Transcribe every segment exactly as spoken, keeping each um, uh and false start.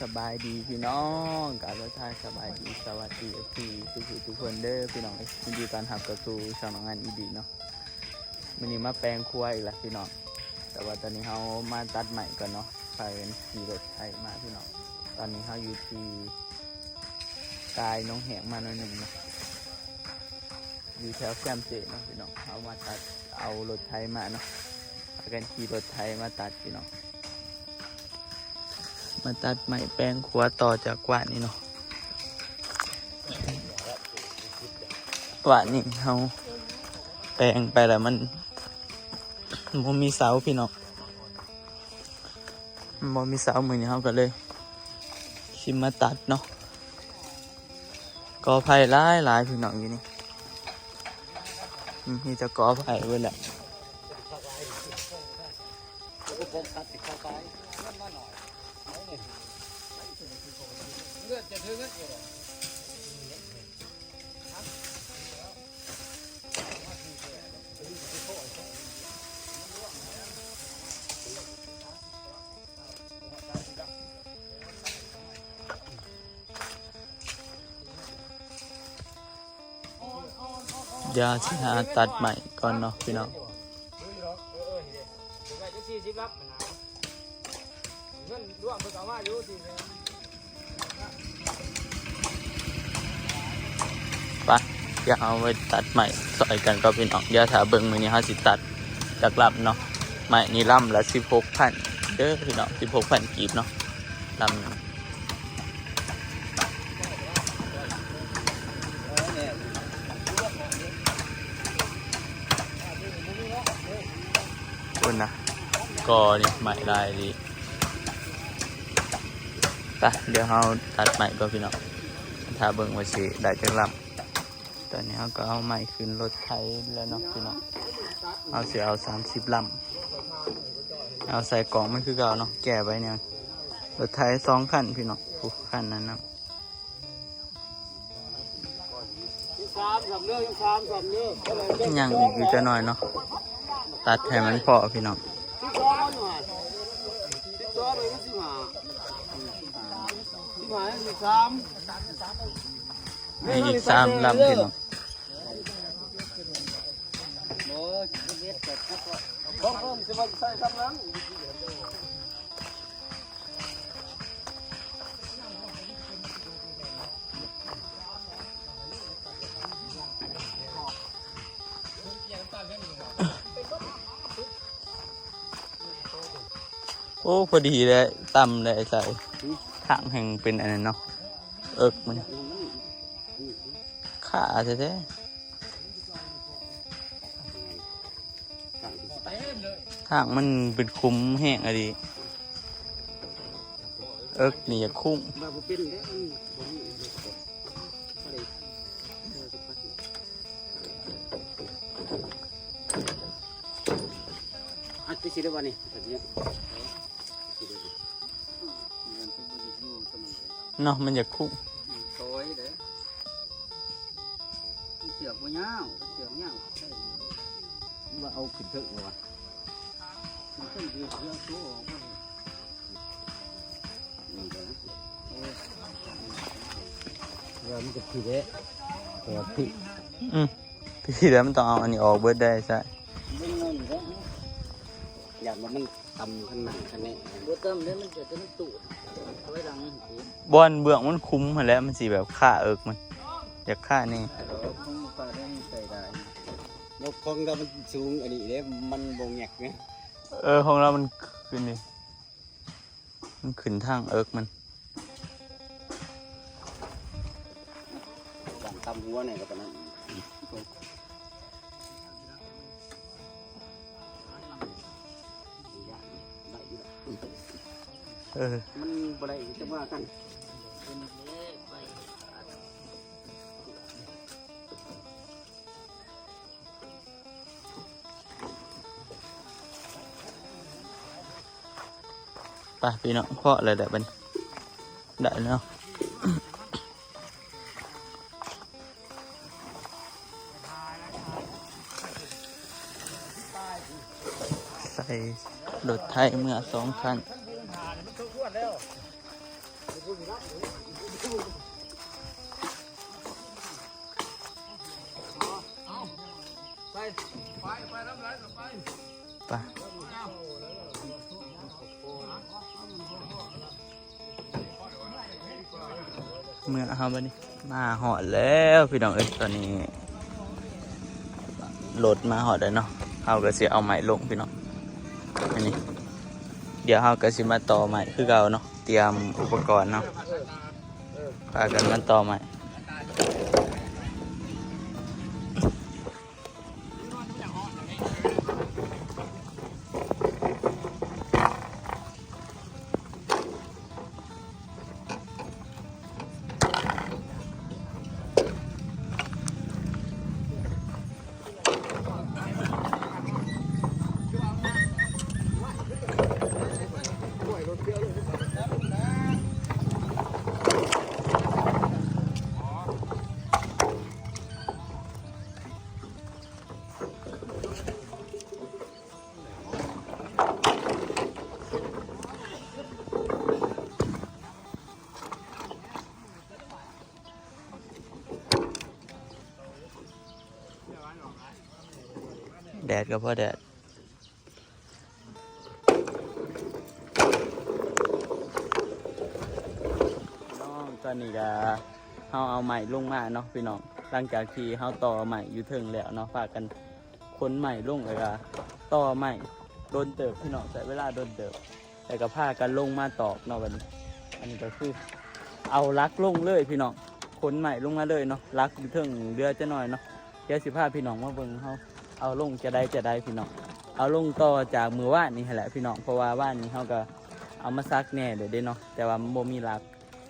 สบายดีพี่น้อง กราบทักทายสบายดี สวัสดี เอฟซี ทุกผู้ทุกคนเด้อพี่น้อง ยินดีต้อนรับเข้าสู่ช่องน้องอันอีกเนาะ มื้อนี้มาแปลงครัวอีกแล้วพี่น้อง แต่ว่าตอนนี้เฮามาตัดไม้ก่อนเนาะ พากันขี่รถไถมาพี่น้อง ตอนนี้เฮาอยู่ที่กายหนองแหงมาหน่อยหนึ่งเนาะ อยู่แถวแคมเจเนาะพี่น้อง เฮามาตัด เอารถไถมาเนาะ พากันขี่รถไถมาตัดพี่น้อง มาตัดไม้แปลงครัวต่อจากกว่านี้เนาะ กว่านี้เฮาแปลงไปแล้วมันบ่มีเสาพี่น้อง มันบ่มีเสา มื้อนี้เฮาก็เลยสิมาตัดเนาะ กอไผ่หลายหลายพี่น้องอยู่นี่ อืม มีแต่กอไผ่เบิดแหละ เดี๋ยวสิหาตัดไม้ก่อนเนาะพี่น้อง ไป เดี๋ยวเอาไว้ตัดไม้ซอยกันก็พี่น้อง เดี๋ยวถ้าเบิ่งมื้อนี้เฮาสิตัดจักลำเนาะ ไม้นี่ลำละสิบหกพันเด้อพี่น้อง สิบหกพันกีบเนาะ ลำหนึ่ง คุณนะ ก็นี่ไม้ลายดี ไป เดี๋ยวเฮาตัดไม้ก่อนพี่น้อง ถ้าเบิ่งว่าสิได้จักลำ ตอนนี้เฮาก็เอาไม้ขึ้นรถไถแล้วเนาะพี่น้อง เฮาสิเอาสามสิบลำ เอาใส่กล่องมันคือเก่าเนาะ แก่ไว้เนี่ย รถไถสองคันพี่น้อง โอ้ คันนั้นนะ ยังอีกอยู่จักหน่อยเนาะ ตัดให้มันพอพี่น้อง ให้อีกสามลำพี่น้อง โอ้ พอดีเลย ต่ำเลยใส่ ทางแห่งเป็นอันนั้นเนาะ เอิกมัน ขาแท้ๆ ทางมันเป็นคุ้มแห้งอะดี เอิกนี่อยากคุ้ง อัดไปสิได้บ่นี่ แบบนี้ เนาะ มันอยากคุ้ง โอ้ยเด้อ เสือกบ่ยาว เสือกยาว ว่าเอาขึ้นเถอะวะ มันขึ้นเรือเรือโซ่ออกมาเลย นี่เด้อ เออ เรือมันก็ผิดเด้ แต่ว่าผิด อืม ผิดแล้วมันต้องเอาอันนี้ออกเบิดได้ใช่ เบิ่งเงินเด้อ อยากว่ามันต่ำขนาดขนาดนี้ บ่ต่ำเด้ มันจะเป็นตู้เอาไว้หลัง บอนเบื้องมันคุ้มหั้นแหละ มันสิแบบค่าเอิกมัน อยากค่านี่ เออ ของปลาได้มันใส่ได้ นกของเรามันสูงอันนี้เด้ มันบ่แงกเนี่ย เออ ของเรามันขึ้นนี่ มันขึ้นทางเอิกมัน ตำหัวเนี่ยก็ปานนั้น ได้อยู่ดอก เออ มันบ่ได้จังว่ากัน ไปพี่น้อง พอแล้ว ได้บัดนี้ ได้แล้ว ใส่รถไถเมือสองคัน มันสมควรแล้ว ไป ไป ไป รับหลายก็ไป ไป เมือเฮาบัดนี้ มาฮอดแล้วพี่น้องเอ้ย ตอนนี้ รถมาฮอดแล้วเนาะ เฮาก็สิเอาไม้ลงพี่น้อง อันนี้ เดี๋ยวเฮาก็สิมาต่อไม้คือเก่าเนาะ เตรียมอุปกรณ์เนาะ พากันมาต่อไม้ แดดก็พอแดด พี่น้อง ตอนนี้ก็เฮาเอาไม้ลงมาเนาะพี่น้อง หลังจากที่เฮาต่อไม้อยู่เทิงแล้วเนาะ พากันขนไม้ลง แล้วก็ต่อไม้โดนเติบพี่น้อง ใช้เวลาโดนเติบ แล้วก็พากันลงมาตอกเนาะบัดนี้ อันนี้ก็คือเอาหลักลงเลยพี่น้อง ขนไม้ลงมาเลยเนาะ หลักอยู่เทิงเหลือจะน้อยเนาะ เดี๋ยวสิพาพี่น้องมาเบิ่งเฮาเอาลงจะได้จะได้พี่น้อง เอาลงต่อจากมื้อวานนี้หั้นแหละพี่น้อง เพราะว่าวานนี้เฮาก็เอามาซักแหน่แล้วเด้เนาะ แต่ว่ามันบ่มีหลัก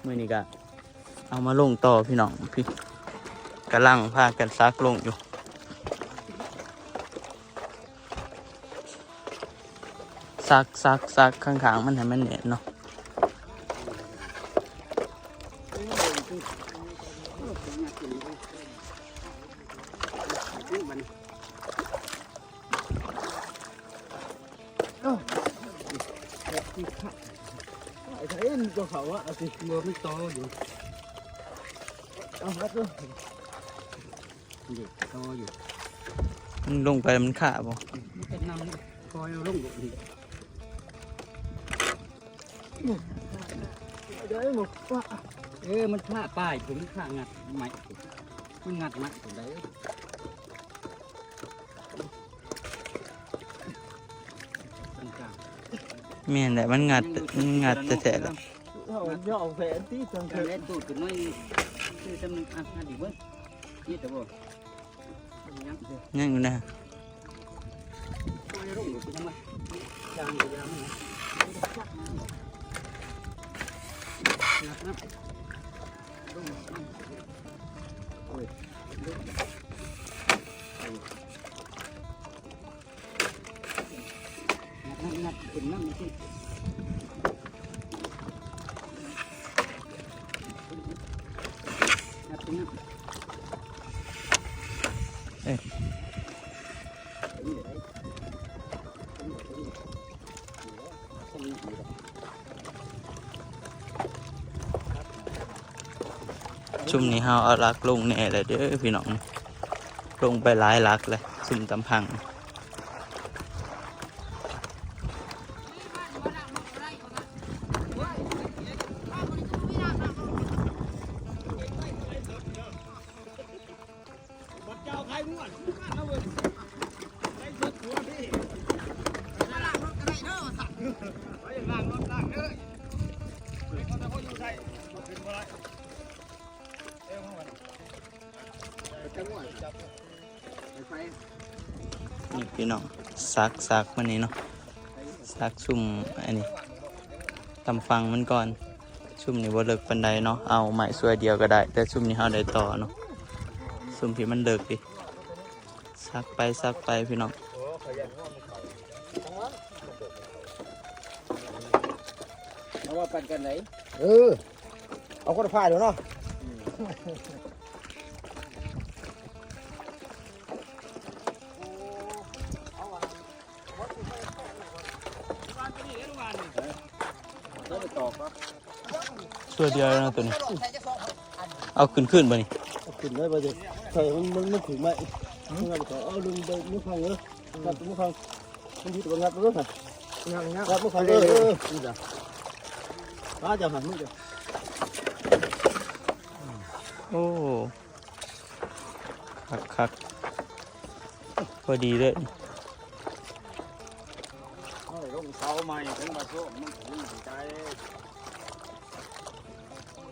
มื้อนี้ก็เอามาลงต่อพี่น้อง พี่ กำลังพากันซักลงอยู่ ซัก ซัก ซักข้างๆมันให้มันแน่นเนาะ ไอ้ไทยมันก็เขาอะ เอาสิ เมือมันโตอยู่ เอาครับ เด็กโตอยู่ มันลงไปมันขาบ่ มันจะนำคอยเอาลงบ่นี่ เดี๋ยวไอ้หมกว่า เออ มันขาป้ายผม มันขางัดไม้ มันงัดไม้ผมได้ แม่นแหละ มันงัด มันงัดแท้ๆแล้ว เอาเดี๋ยวเอาแผนที่ทางเทิง เล่นตูดกันหน่อย คือจำนวนอ่ะ อ่ะ ดีเว้ย นี่แต่บ่ ยังอยู่นะ งัดขึ้นน้ำมันสิ งัดขึ้นน้ำ เอ้ย ซุมนี้เฮาเอาหลักลงแหน่แล้วเด้อพี่น้อง ลงไปหลายหลักเลย ซุมตำพัง นี่พี่น้อง ซัก ซักมันนี่เนาะ ซักซุมอันนี้ ตำฟังมันก่อน ซุมนี้บ่เลิกปานใดเนาะ เอาไม้ส่วยเดียวก็ได้ แต่ซุมนี้เฮาได้ต่อเนาะ ซุมที่มันเลิกดิ ซักไป ซักไปพี่น้อง เอาว่าปั่นกันไหน เออ เอาคนละฝ่ายเดี๋ยวเนาะ แล้วไปตอกครับ ตัวเดียวนะตัวนี้ เอาขึ้นขึ้นบ่นี่ เอาขึ้นได้บ่เจ๊ ใส่มัน มัน มันถือไม้ งัดต่อ เอาดึงไปมือพังเด้อ งัดมือพัง มันผิดว่างัดมือพัง งัด งัด งัดมือพัง เออ เออ นี่จ้ะ มาจ้ะ หันมือจ้ะ โอ้ คักคัก พอดีเลย เอาลงเสาใหม่ถึงมาโซ่มันถึงใจ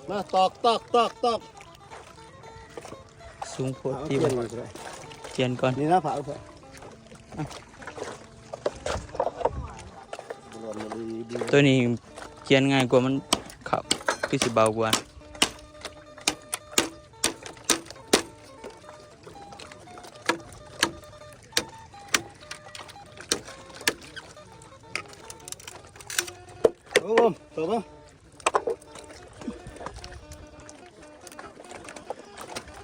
มาตอก ตอก ตอก ตอก สูงโพดที่มัน เปลี่ยนก่อน นี่นะ ผ่าเอาเถอะ ตัวนี้เขียนง่ายกว่า มันเข้า คือสิเบากว่า โอ้ ต่อมา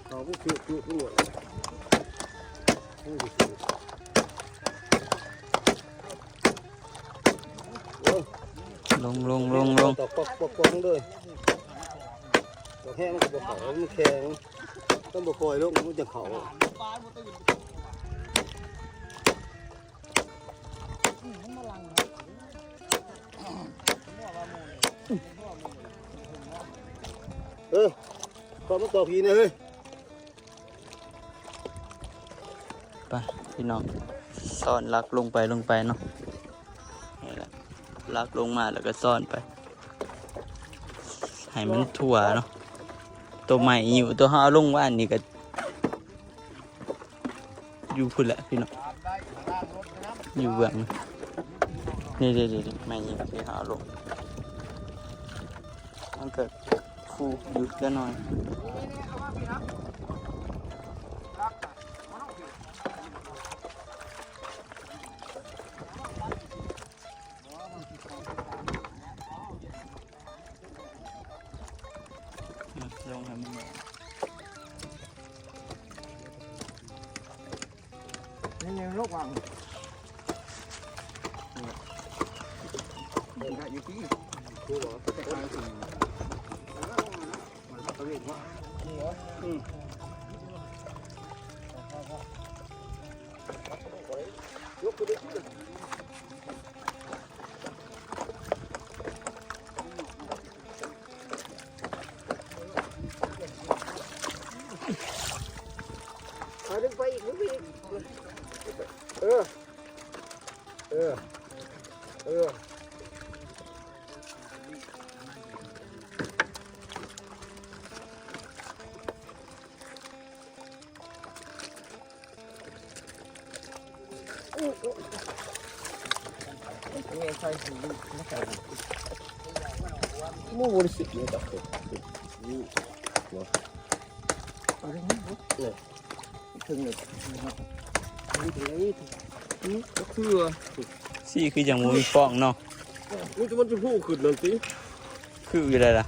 เอาพวกจุจุตำรวจ ลง ลง ลง ลง ตอกปอกปอกปอกเลย ตอกแห้งมันก็บ่เข้า มันแข็ง ต้องบ่ค่อยลง มันจะเข้า เออ ขอมาต่อผีหน่อยเฮ้ย ไป พี่น้อง ซ่อนลักลงไป ลงไปเนาะ นี่แหละ ลักลงมาแล้วก็ซ่อนไป ให้มันทั่วเนาะ ตัวใหม่อยู่ ตัวเฮาเอาลงว่านนี่ก็ อยู่พุ่นแหละพี่น้อง อยู่เบื้อง นี่ นี่ นี่ นี่ แม่นอยู่ที่หาลง มันก็คู่อยู่จักหน่อย อืม ลงให้มันแหน่ นี่ยังลกหวัง นี่แหละ นี่แหละอยู่ที่ กูเหรอ แต่กลางคืน มันตะเวนวะ นี่เหรอ อืม ยกไปดิ เอาดึงไปอีก ดึงไปอีก เออ เออ เออ นี่ใส่สีนี่ใส่ มูบริสุทธิ์นี่ดอกนี่ เอาเรื่องนี้ เนี่ย ถึงเลย นี่ถึงเลย อืม ก็คือว่า สีคือยังบ่มีฟองเนาะ มันจะ มันจะพูดขึ้นนั่นสิ คืออยู่ได้ล่ะ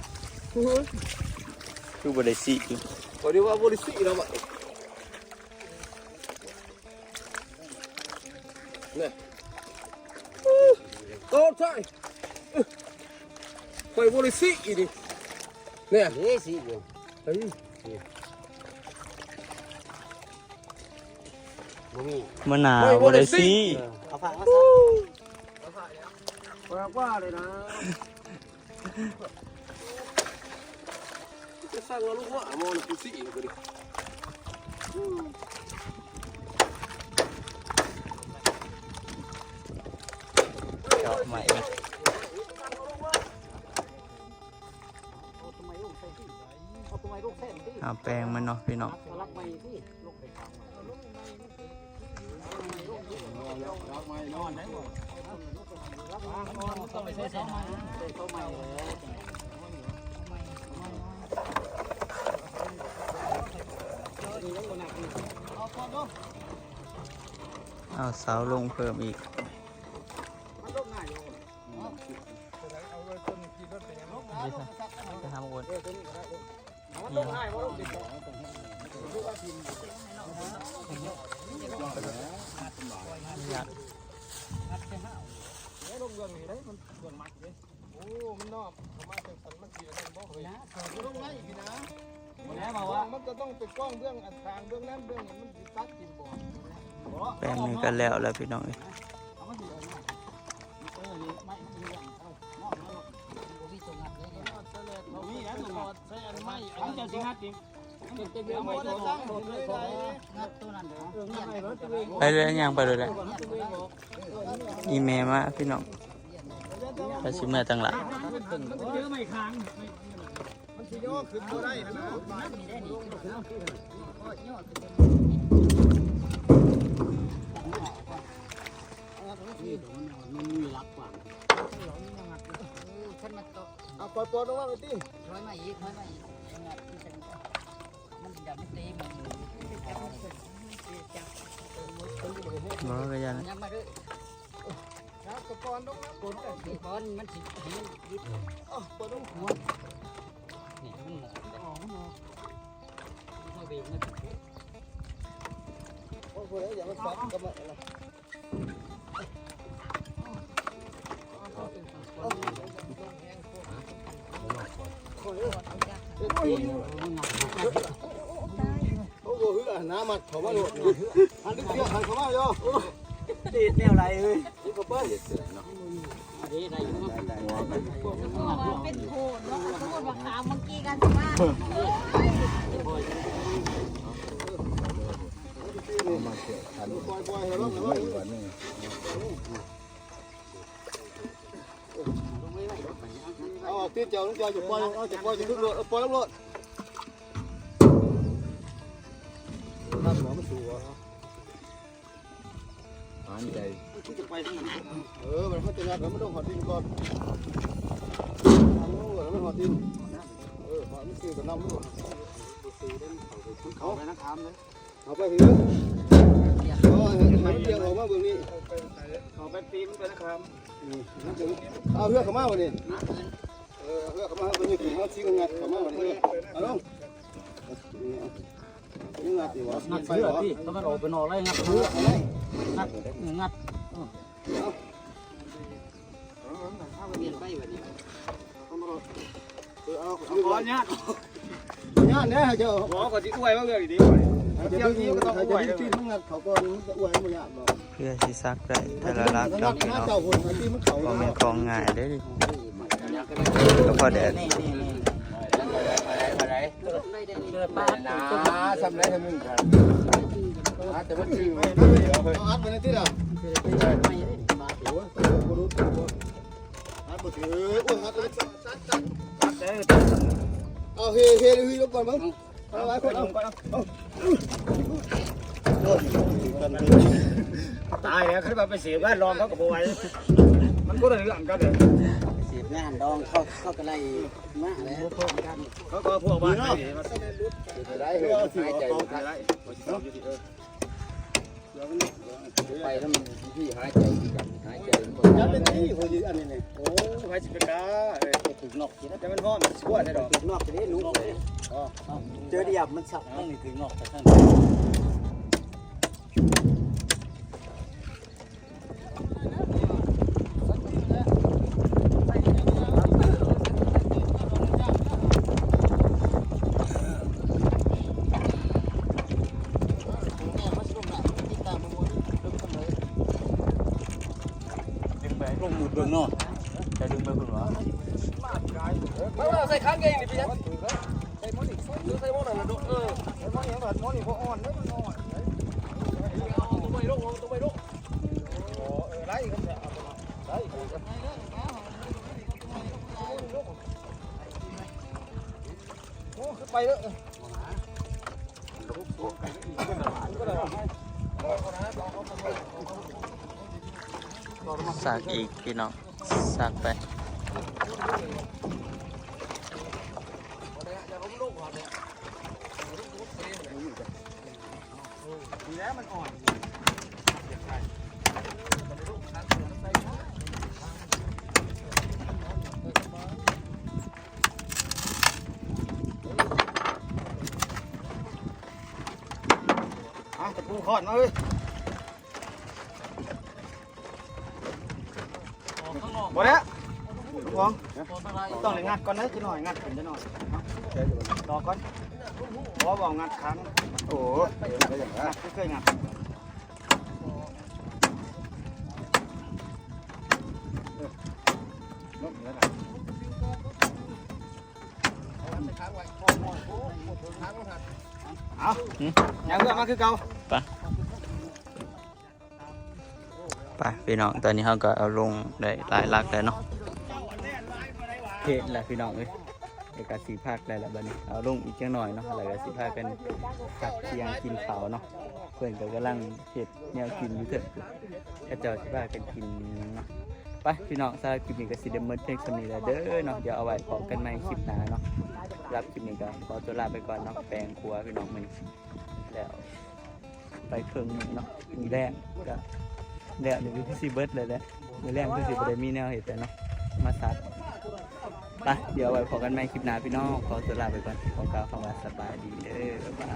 คือบ่ได้สี เขาเรียกว่าบริสุทธิ์แล้วอะ เนี่ย โอ้ใช่ ไปบริสิอีนี่ เนี่ย นี่สิอยู่ เฮ้ย บ่มี มื้อหน้า ไปบ่ได้ บ่ได้สิ สิ เออ เอาผ้ามาซัก เอาผ้าแล้ว ปากว่าเลยนะ จะสั่งเอาลูกว่าหมอนะกูสิอีกเลย เจาะใหม่ไหม เอาแปลงมันเนาะพี่น้อง เอาเสาลงเพิ่มอีก จะทำวน มันลงง่ายบ่ลงดิน เนี่ย งัดใส่ห้าว เดี๋ยวลงเรื่องนี้ได้ มันเรื่องมัดเด้ โอ้ โอ้ มันนอกเขามาจังสันมันสิอันนั้นบ่เฮ้ย ลงไว้อีกนะ หมดแล้วมาว่า มันจะต้องไปกว้างเบื้องอันทางเบื้องนั้นเบื้องนี้มันสิตัดกินบ่ แป้งนี่ก็แล้วแล้วพี่น้องเอ้ย เอามาสิเอามา เออ นี่ไม้มันเรื่องเอานอกแล้ว มันบ่มีตัวงัดเลยเนี่ย มีนะตัวงัด ใส่อันไม้อัน เขา นั้น จะสิงัดอีก เอาไม้ตัว งัดตัวนั้นเด้อ ไปเลยย่างไปเลยแหละ อีเมลมาพี่น้อง ไปสิเมื่อตังหลัง มันสิย่อขึ้นบ่ได้นะ มันมีหลักกว่า เอาปล่อยปอดลงมาไปติ ถอยมาอีก ถอยมาอีก มันสิดันมันตีมัน บ่ก็ย่าน ยังมาเด้อ เอากระปอนลงนะ ปอนมันสิหิน อ๋อ ปอนลงหัว นี่มันหมอน อ๋อ มันหมอน เอาเบรกมา โอ้โห เดี๋ยวมันสับก็มา โอ้โห เหือหน้ามัดเขามาโลด หันเดียวหันเขามาโย ติดแนวไรเอ้ย นี่เขาเปิ้ล เป็นโขนเนาะ สมมติว่าขามเมื่อกี้กันสิว่า เอามาเกี่ยวกัน ปล่อยปล่อยให้ลงนะ อีกวันหนึ่ง เอาออกตีนเจ้าลงจอยจะปล่อย เอาจะปล่อยจะขึ้นรถ เอาปล่อยลงรถ นั่นหมอมันสูงอ่ะ หายใจ เออ มันเขาจะงัดแล้วมันต้องหอดดินก่อน เอาลงก่อนแล้วมันหอดดิน เออ หอดมันตีกับน้ำมันก่อน เขาไปนะคามเลย เอาไปเถอะ เอาให้มันเรียงออกมาเบิ่งนี่ เขาไปตีมันไปนะครับ อืม เอาเฮือกเข้ามาบ่นี่ เออ เอาเฮือกเข้ามาเบิ่งนี่ เอาชิ้นงัดเข้ามาบ่นี่ เอาลง นี่งัดดีวะ งัดเสื้อที่เขามันออกไปนอกแล้วงัดเสื้อ งัด งัด เปลี่ยนไปแบบนี้ เออ เอา เอาก่อนเนี่ย เนี่ยเนี่ยเจ้า หมอก็สิอวยว่าเรื่องดีๆ เจ้าที่ก็ต้องอวย เจ้าที่มันงัดเขาก่อน มันจะอวยมันยากบ่ เพื่อสิซักได้แต่ละหลักเนาะพี่น้อง เจ้าคนที่มันเขา บ่แม่นของง่ายเด้อ ก็พอแดด นี่นี่นี่ หนา ซ้ำได้เท่านึงกัน อาจจะมันชื่อ เอาอัดไว้ในที่ละ โอ้ย อัดบ่ถือ โอ้ย อัดเลย เอาเฮ เฮ เฮ ลงก่อนมั้ง เอาไว้ก่อน เอา ตายแล้ว ขึ้นมาไปเสียบ้านรองเขากับบ่ไหว มันก็เลยเรื่องกันเลย เสียงานดองเขา เขาก็ไล่มาแล้ว เขาก็พวกบ้านไปนี่มา ได้เหรอ หายใจ ได้ ไปแล้วมันที่หายใจคือกัน หายใจมันบ่ จะเป็นที่เขาอยู่อันนี้เนี่ย โอ้ ใครสิไปกล้า เอ้ย ไปถึงนอกสินะ จะเป็นห้องมันสิบวชได้ดอก ถึงนอกจะได้รู้เลย อ๋อ เจอเดียบมันสับทั้งนี้ถึงนอกแต่ทั้ง ดึงไปลงหมุดเบิ่งเนาะ จะดึงไปคุณวะ มาว่าใส่คันไงนี่พี่ยักษ์ ใส่หม้อนี่ ใส่หม้อนั่นน่ะเด้อ เออ ใส่หม้อนี่ หม้อนี่บ่อ่อนเด้อ มันอ่อน เอาตัวไปลง เอาตัวไปลง โอ้ เออ ได้ครับเนี่ย เอาตัวมา ได้ โอ้ ขึ้นไปเด้อ สักอีกพี่น้อง สักไป อ่ะ ตะปูขอนมาเฮ้ย บ่แล้ว ของต้องเลยงัดก่อนนะจะหน่อยงัดขึ้นจะหน่อยรอก่อนบอกบอกงัดครั้ง โอ้เดี๋ยวก็อย่างนั้น งัดคือเคยงัด ลบแล้ว เอายังเพื่อมาคือเก่า ไปพี่น้องตอนนี้เขาก็เอาลงได้หลายหลักแล้วเนาะเห็นแล้วพี่น้องเอ้ยเดี๋ยวก็สีพักได้แล้วบัดนี้เอาลงอีกจังหน่อยเนาะแล้วก็สีพักกันพักเที่ยงกินข้าวเนาะเพื่อนก็กำลังเห็ดแนวกินอยู่เถิงก็เจ้าสีพักกันกินเนาะไปพี่น้องสำหรับคลิปนี้ก็สิเดมเมิร์เพียงเท่านี้แล้วเด้อเนาะเดี๋ยวเอาไว้พบกันใหม่คลิปหน้าเนาะสำหรับคลิปนี้ก็ขอตัวลาไปก่อนเนาะแปลงครัวพี่น้องมันแล้ว ไปเครื่องหนึ่งเนาะมีแรกก็แล้วนี่คือสิเบิดเลยแหละมีแรกคือสิบ่ได้มีแนวเห็ดเลยเนาะมาสัดไปเดี๋ยวไว้พบกันใหม่คลิปหน้าพี่น้องขอตัวลาไปก่อนขอกล่าวคำว่าสบายดีเด้อบ๊ายบา